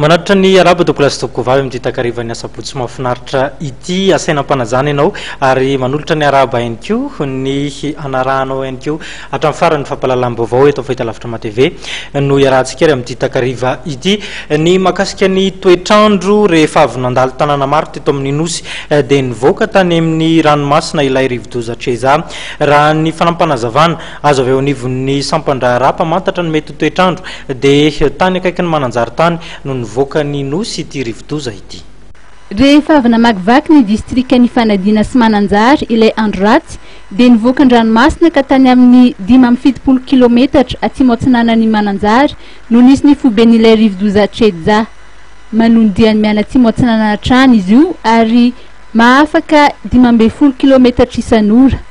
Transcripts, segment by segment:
Manatitra ny arahaba tompokolahy sy tompokovavy amin'ity takarivan'ny asabotsy mahafinaritra ity. Asaina am-panajana ianao ary manolotra ny arahaba ihany koa ny hanarahanao ihany koa hatramin'ny farany ny fampahalalam-baovao eto amin'ny fahitalavitra MATV no iarahantsika ary amin'ity takariva ity. Ny mahakasika ny toetr'andro rehefa avy nandalo tanàna maro teto amin'ny Nosy dia nivoaka tany amin'ny ranomasina ilay rivodoza Cheza. Raha ny fanampinazavana Azo avy eo anivon'ny sampan-draharaha mpamantatra ny mety ho toetr'andro dia tany akaikin'i Mananjary tany no nivoaka ny Nosy ity rivodoza ity. Rehefa avy namakivaky ny distrikan'i Fanadina sy Mananjary ilay andro ratsy dia nivoaka an-dranomasina ka tany amin'ny 75 kilometatra atsimo atsinanan'i Mananjary no nisy ny foiben'ilay rivodoza Chedza. Manohy ny diany mianatsimo atsinanana hatrany izy io ary mahafaka 15 kilometatra isan'ora.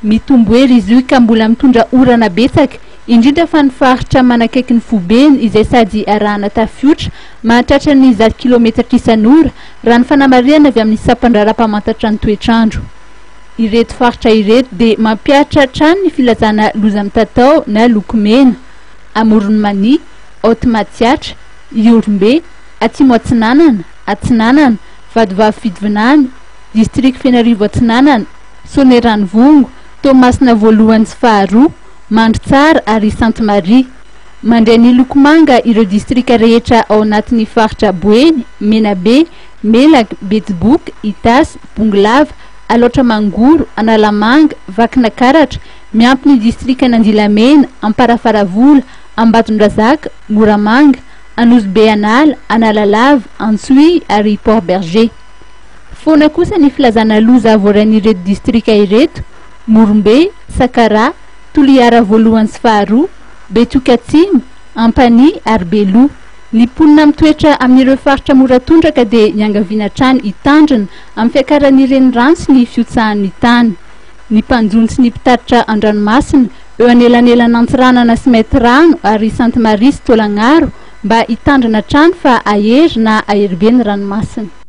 Mitombo hery izy io ka mbola mitondra orana betsaka, indrindra fa ny faritra manakaiky ny foibeny izay sady arahana tafiotra mahatratra ny 100 kilometatra isan'ora, raha ny fanamarihana avy amin'ny sampan-draharaha mpamantatra ny toetr'andro. Ireto faritra ireto dia mampihatra hatrany ny filazana loza mitatao na loko mena, Amoron'i Mania, Haute Matsiatra, Ihorombe, Atsimo Atsinanana, Atsinanana, Vatovavy Fitovinany, District Fenarivo Atsinanana, Soneranivongo, Toamasina voalohany sy faharoa, Mandritsara ary Sainte Marie. Mandray ny loko manga ireo distrika rehetra ao anatin'ny faritra Boeny, Menabe, Melaky, Betsiboka, Itasy, Bongolava, Alaotra Mangoro, Analamanga, Vakinakaratra, miampy ny distrikan'Andilamena, Amparafaravola, Ambatondrazaka, Moramanga, Anosibe An'ala, Analalava, Antsohihy ary Port Bergé. Foana kosa ny filazana loza voarain'ireto distrika ireto, Morombe, Sakaraha, Toliara voalohany sy faharoa, Betioky Atsimo, Ampanihy ary Beloha. Ny mponina mitoetra amin'ireo faritra mora tondraka dia niangaviana hatrany hitandrina amin'ny fiakaran'ny renirano sy ny fihotsahan'ny tany. Ny mpanjono sy ny mpitatitra an-dranomasina eo anelanelan'Antsiranana sy Maintirano ary Sainte Marie sy Taolagnaro mba hitandrina hatrany fa hahery na hahery be ny ranomasina.